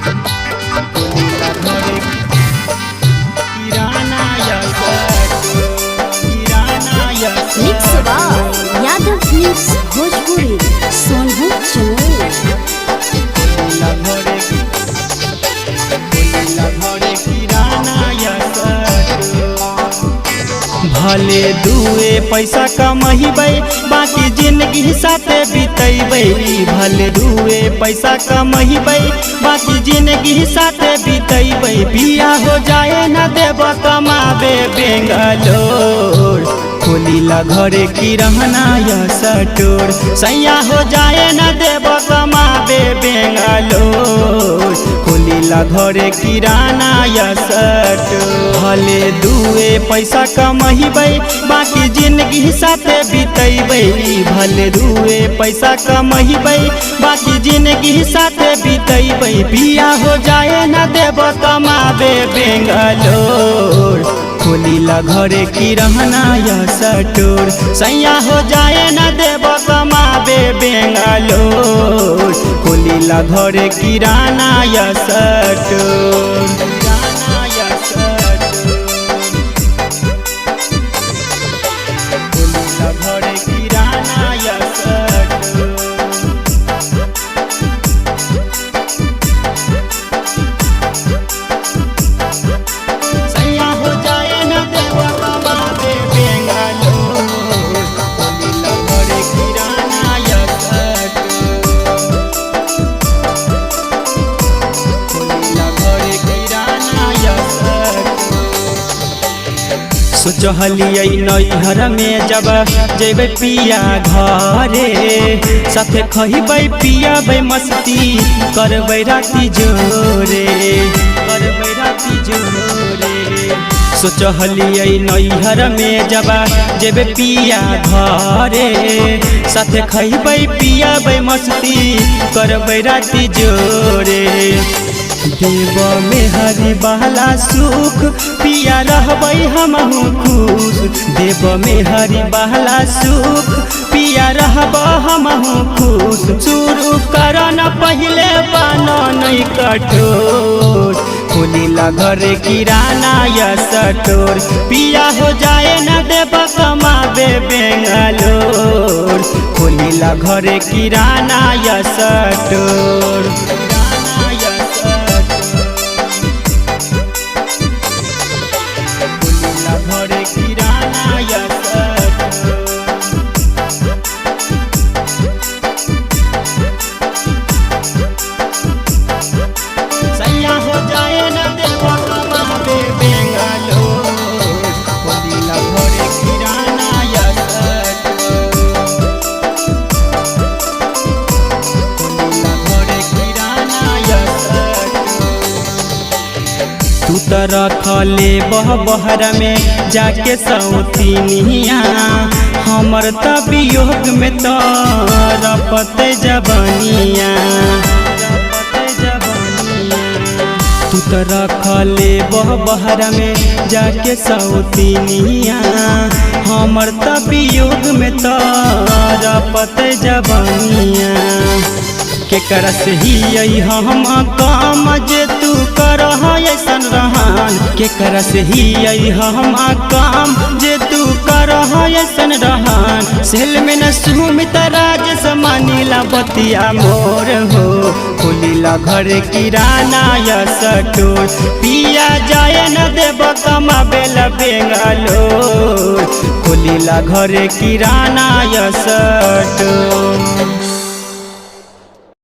खोलीला घरे किराना या स्टोर, किराना या mix store. By Yadav films Bhojpuri Sonhu Chamoli. खोलीला घरे, खोलीला घरे किराना या स्टोर। भले दुए पैसा कमहिबै बाकी जिंदगी साथे बितैबै। भले दुए पैसा कमहिबै बाकी जिंदगी साथे बितैबै। बिया हो जाए न देब कमाबे बेंगलोर, खोलीला घरे किराना या सटोर। सैया हो जाए न देब कमाबे बेंगलोर, खोलीला घरे किराना या सटोर। भले दुए पैसा कमहिबै बाकी जिंदगी साथे बितैबै। भले दुए पैसा कमहिबै बाकी जिंदगी साथे बितैबै। बिया हो जाए न देब कमाबे बेंगलोर, खोलीला घरे किराना या सटोर। सैया हो जाए न देब कमाबे बेंगलोर, खोलीला घरे किराना या सटोर। किराना या सटोर, खोलीला घरे किराना या सटोर। सैया हो जाए न देब कमाबे बेंगलोर, खोलीला घरे किराना या सटोर। खोलीला घरे किराना या सटोर। सोचलियै नैहर में जब जेबै पिया घरे, साथे खइबै पियाबै मस्ती करबै राति जोरे, करबै राति जोरे। सोचलियै नैहर में जब जेबै पिया घरे, साथे खइबै पियाबै मस्ती करबै राति जोरे। देव में हरि बहला सुख पिया रहबै हमहु खुश। देव में हरि बहला सुख पिया रहब हमहु खुश। शुरू कर न पहिले बन नहीं कठोर, खोलीला घरे किराना या सटोर। पिया हो जाए न देब कमाबे बेंगलोर, खोलीला घरे किराना या सटोर। किराना या सटोर, खोलीला घरे किराना या सटोर। सैया हो जाए न देब कमाबे बेंगलोर, खोलीला घरे किराना या सटोर। खोलीला घरे किराना या सटोर। तू त रखले बह बहर में जाके सौतीनिया, हमर त वियोग में त रपत जबनिया। तू त रखले बह बहर में जाके सौतीनिया, हमर त वियोग में त रपत जबनिया। केकरा से ही हम काम जे तू करह ऐसन रहन, केकरा से ही हम काम जे तू करह ऐसन रहन। सेल में न सुमित राज समानीला बतिया मोर हो, खोलीला घरे किराना या सटोर। पिया जाए न देब कमाबेला बेंगलोर, खोलीला घरे किराना या सटोर।